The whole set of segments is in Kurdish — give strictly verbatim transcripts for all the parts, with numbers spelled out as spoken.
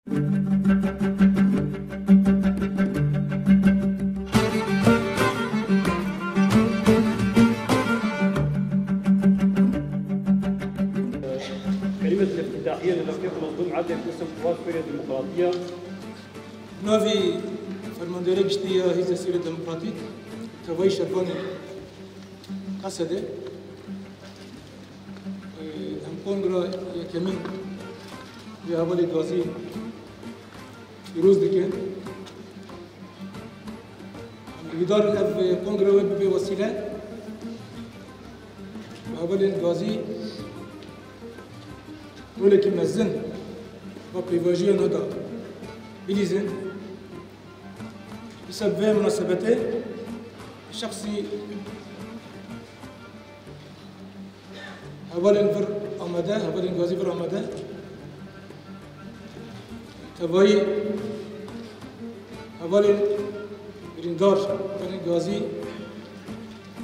Kelîmet îftîtahîye li Rifîq Mezlûm Edê Kusum Kuwa Sûriye Demokratî ye. Navê Fermandêrê Giştî ya Hêzê Sûriye Demokratîk, Tevayî Şervanê Qesedê. Em kongra yekemîn ya hevalê gazî pîroz dikin. Em hêvîdar in ev kongra wê bibe wesîle bi hevalên gazî rolekî mezin va pêvajoya nû de bilîzin. Dîsa bi vê munasebetê şexsî hevalên vir amade, hevalên gazî vir amade, tevayî hevalên birîndar, hevalên gazî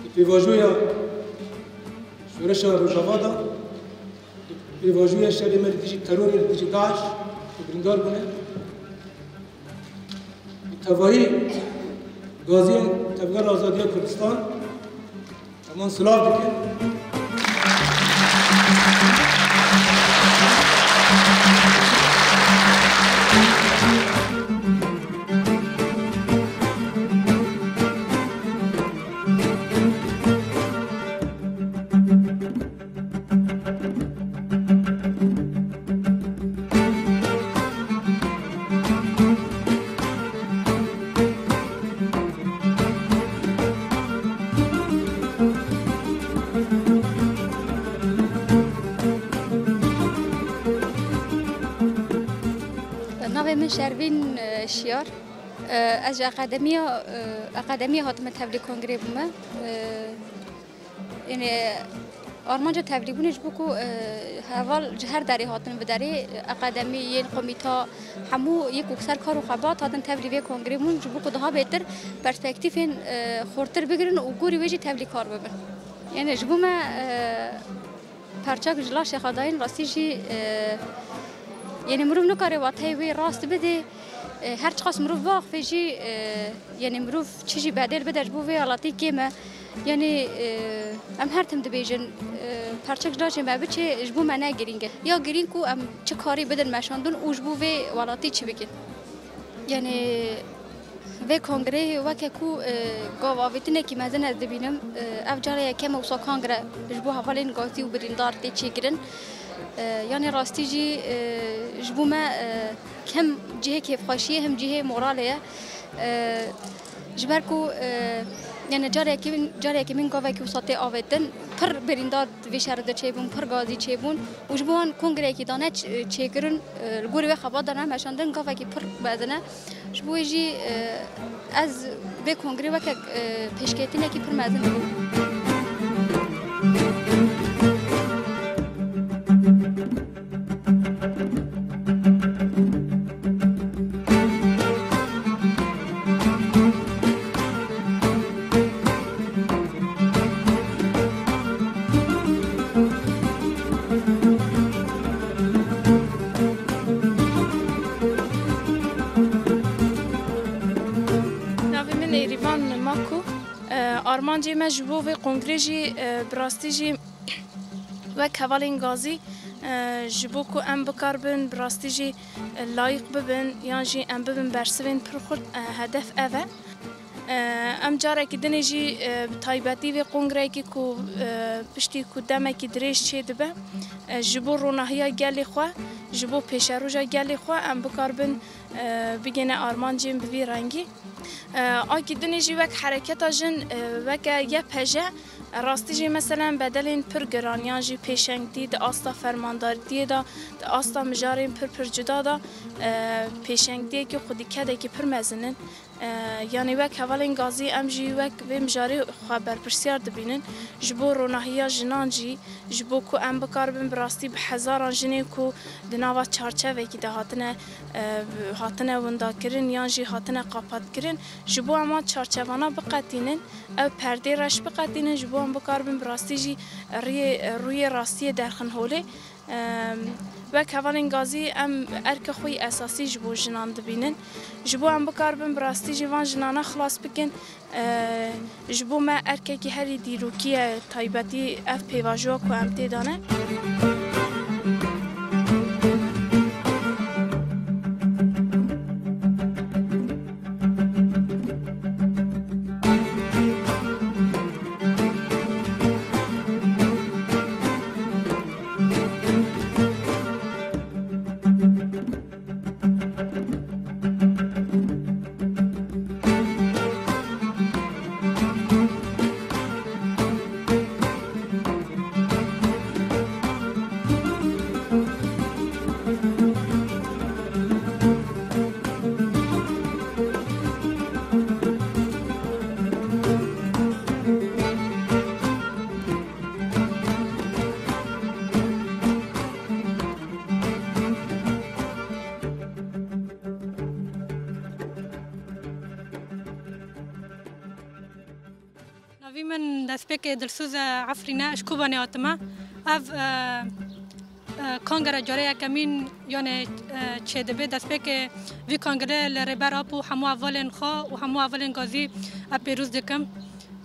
di pêvajoya şoreşa Rojava de, di pêvajoya şerê me li dijî terorê, li dijî DAIŞ, ku birîndar bûne. Bi tevahî gaziyên Tevgera Azadiya Kurdistan heman silav dikin. Navê min Şervîn, e, Şiyar. E, ez ji akademiya, e, akademiya hatime tevlî kongrê bûme. E, Yanî armanca tevlîbûnê ji bo ku, e, heval ji her derê hatin, bi derê akademî, yên komîta, hemû yek û ser kar û xebat hatin tevlî vê kongrê bûn, ji bo ku daha bêtir perspektîfên, e, xurtir bigirin û gorî wê jî tevlîkar bibin. Yanî ji bo me, e, perçak ji laşê xwe dayîn, rastî jî, e, yanî mirov nikare wateyê wê rast bide. E, her çiqas mirov biaxive jî, e, yanî mirov çi jî bedêl bide ji bo vê welatî kêm e. Yanî, e, em her tim dibêjin, e, perçek ji laşê me biçe ji bo me ne girîng e. Ya girîng ku em çi karî bidin meşandin û ji bo vê welatî çi bikin. Yanî vê kongreyê weke ku, e, gav avêtinekî mezin ez dibînim. E, ev cara yekem e wisa kongre ji bo hevalên gazî û birîndar tê çêkirin. E, yanî rastî jî, e, ji bo me, e, hem cihê kêfxweşiyê hem cihê moralê ye. E, ji ber ku, e, yanî carekî, carekî min gavekî wisa tê avêtin, pir birîndar di vê şerê de çêbûn, pir gazî çêbûn û ji bo wan kongreyekî dane ç-, çêkirin, e, li gorî wê xebat dane meşandin gavekî pir mezin e. Ji bo wê jî, e, ez vê kongrê weke, e, pêşkêtinekî pir mezin dibim. Navê min Êrîvan Mako. E, armancê me ji bo vê kongrê jî, e, bi rastî jî wek hevalên gazî, e, ji bo ku em bikaribin bi rastî jî, e, layîq bibin yan jî em bibin bersivên pir xurt, e, hedef ev e. E, em carekî dinê jî, e, bi taybetî vê kongreyekî ku, e, piştî ku demekî dirêj çêdibe, e, ji bo ronahiya gelê xwe, ji bo pêşeroja gelê xwe em bikaribin, e, bigihine armancên bi vî rengî. E, akî dinê jî wek hereketa jin, e, weke Y P J, rastî jî meselen bedelên pir giran yan jî pêşengtî di asta fermandaritiyê de, di asta mijarên pir pir cuda de, e, pêşengtiyekî xwedî kedekî pir mezin in. E, yanî wek hevalên gazî em jî wek vê mijarê xwe berpirsiyar dibînin. Ji bo ronahiya jinan jî, ji bo ku em bikaribin bi rastî bi hezaran jinên ku di nava çarçevekî de hatine, e, hatine windakirin yan jî hatine qapatkirin, ji bo em wan çarçevana biqetînin, ew perdê reş biqetînin, ji bo em bikaribin bi rastî jî riyê, rûyê rastiyê derxin holê. Em, Wek hevalên gazî em erka xwe yî esasî ji bo jinan dibînin. Ji bo em bikaribin bi rastî jî van jinana xilas bikin, e, ji bo me erkekî herî dîrokî ye, taybetî ev pêvajoya ku em tê de ne. Navî min destpêkê Dilsoz e, Efrîn e, ji Kobanê hatime. Ev, e, e, kongre cara yekemîn, yanê, e, çêdibe. Destpêkê vî kongre li Rêber Apo hemû hevalên xwe û hemû hevalên gazî ev pêroz dikim.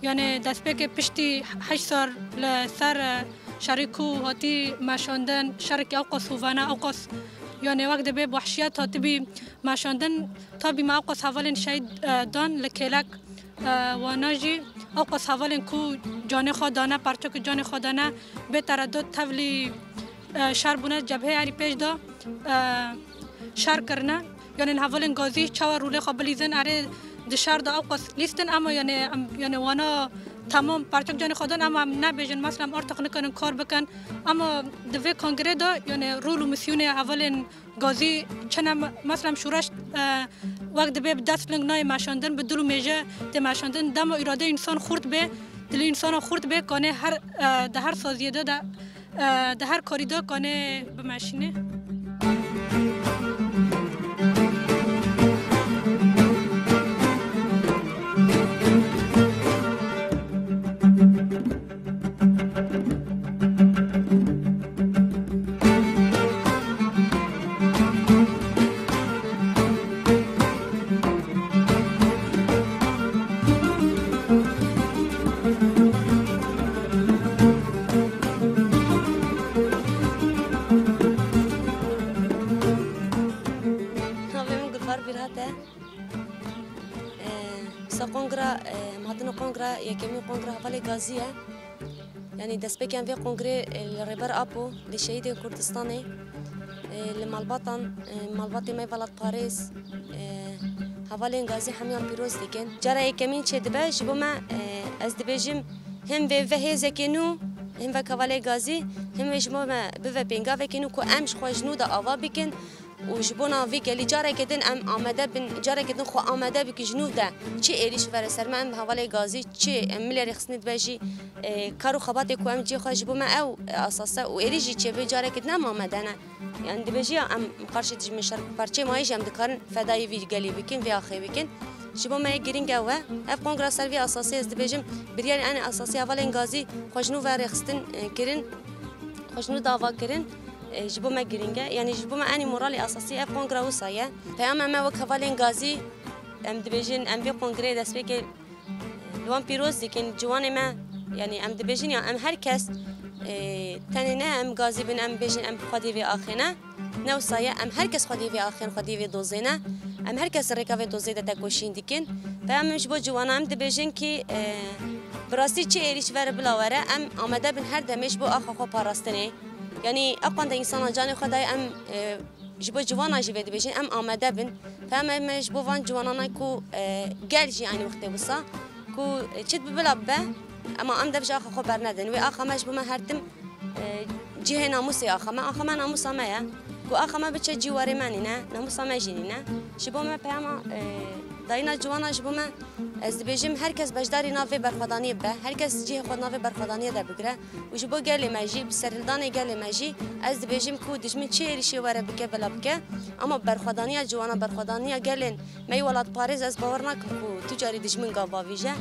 Yanê destpêkê piştî heşt sal li ser, e, şerî ku hatî meşandin, şerekî ewqas hovane, ewqas, yanê wek dibê bi wehşiyet hatibî meşandin, tabî me ewqas hevalên şehîd, e, dan li kêlek. E, wana jî ewqas hevalên ku canê xwe dane, parçeke canê xwe dane, bê teredût tevlî, e, şer bûne, cebheyê herî pêş de, e, şer kirine. Yanên hevalên gazî çawa rolê xwe bilîzin, erê di şer de ewqas lîstin, ama yanê em, yanê wana temam parçek canê xwe dan, ama em nebêjin, mesela em artık nikarin kar bikin. Ama di vê kongrê de, yanê rol û misyonê hevalên gazî çi ne, me-, mesela şûreş, e, wek dibê bi dest ling nayê meşandin, bi dil û mêje tê meşandin. Dema îradeyê însan xurt bê, dilê însana xurt bê, kanê her, e, di her saziyê de, de, e, di her karî de kanê bimeşînê. Navê min Gulfar Bîrhat e. Ee, Wisa kongra, ee, em hatine kongra, yekemîn kongra hevalê gazî ye. Yanî destpêkê em vê kongrê, ee, li Rêber Apo, li şehîdên Kurdistanê, ee, li malbatan, ee, malbatê me welatparêz, ee, hevalên gazî hemiyan pîroz dikin. Cara yekemîn çêdibe ji bo me, ee, ez dibêjim, him vê ve hêzekê nû, him vek hevalê gazî, him vê ji bo me bive pêngavekê nû ku em ji xwe ji nû de ava bikin. Û ji bona vî gelî careke din em amade bin, careke din xwe amade bikin ji nû de çi êrîş vere ser me, em hevalê gazî çi em milê rêxistinê dibe jî, e, kar û xebatê ku em cihê xwe ji bo me ew, e, esas e û êrîş jî çêbe careke din em amade ne. Yani dibêjî ya em qarşî dijmin şer parçeyê mayî jî em dikarin fedayî vî gelî bikin, vê axê bikin. Ji bo me yê girîng ew e. Ev kongra ser vî esasî ez dibêjim, biryarên enê esasî hevalên gazî xwe ji nû ve rêxistin, e, kirin, xwe ji nû dava kirin. E, ji bo me girîng e. Yanî ji bo me enî moralê esasî ev kongra wisa ye. Peyama me wek hevalên gazî, em dibêjin, em vê kongreyê destpêkê, e, li wan pîroz dikin, ciwanê me, yanî em dibêjin ya em her kes, e, tenê ne em gazî bin, em bêjin em xwedî vê axê ne. Ne wisa ye, em her kes xwedî vê axê ne, xwedî vê dozê ne. Em her kes rêka vê dozê de tekoşîn dikin. Peyama min ji bo ciwana em dibêjin kî, e, bi rastî çi êrîş vere bila were, em amade bin her demê ji bo axa xwe parastinê. Yanî eqan de însana canê xwe daye em, e, ji bo ciwana jî vê dibêjin, em amade bin. Peyama me ji bo van ciwanana ku, e, gel jî eynî wextê wisa, ku, e, çi dibe bila bibe, ema em dev ji axa xwe bernedin. Wê axa me ji bo me her tim, e, cihê namûsê axa me. Axa me namûsa me ye. Ku axa me biçe cî warê me nîne, namûsa me jî nîne. Ji bo me peyama, e, Dayîna ciwana ji bo me, ez dibêjim her kes beşdarî nav vê berxwedaniyê bibe, her kes cihê xwe di nav vê berxwedaniyê de bigire û ji bo gelê me jî, bi serhildanê gelê me jî, ez dibêjim ku dijmin çi êrîşê were bike, bela bike, ama berxwedaniya ciwana, berxwedaniya gelên me yê welatparêz, ez bawer nakim ku tu carî dijmin gav bavîje.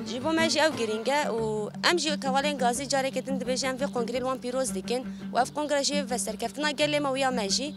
Ji bo me jî ew girîng e û em jî wek hevalên gazî carekê din dibêjin em vê kongrê li wan pîroz dikin û ev kongre jî ve serkeftina gelê me û ya me jî.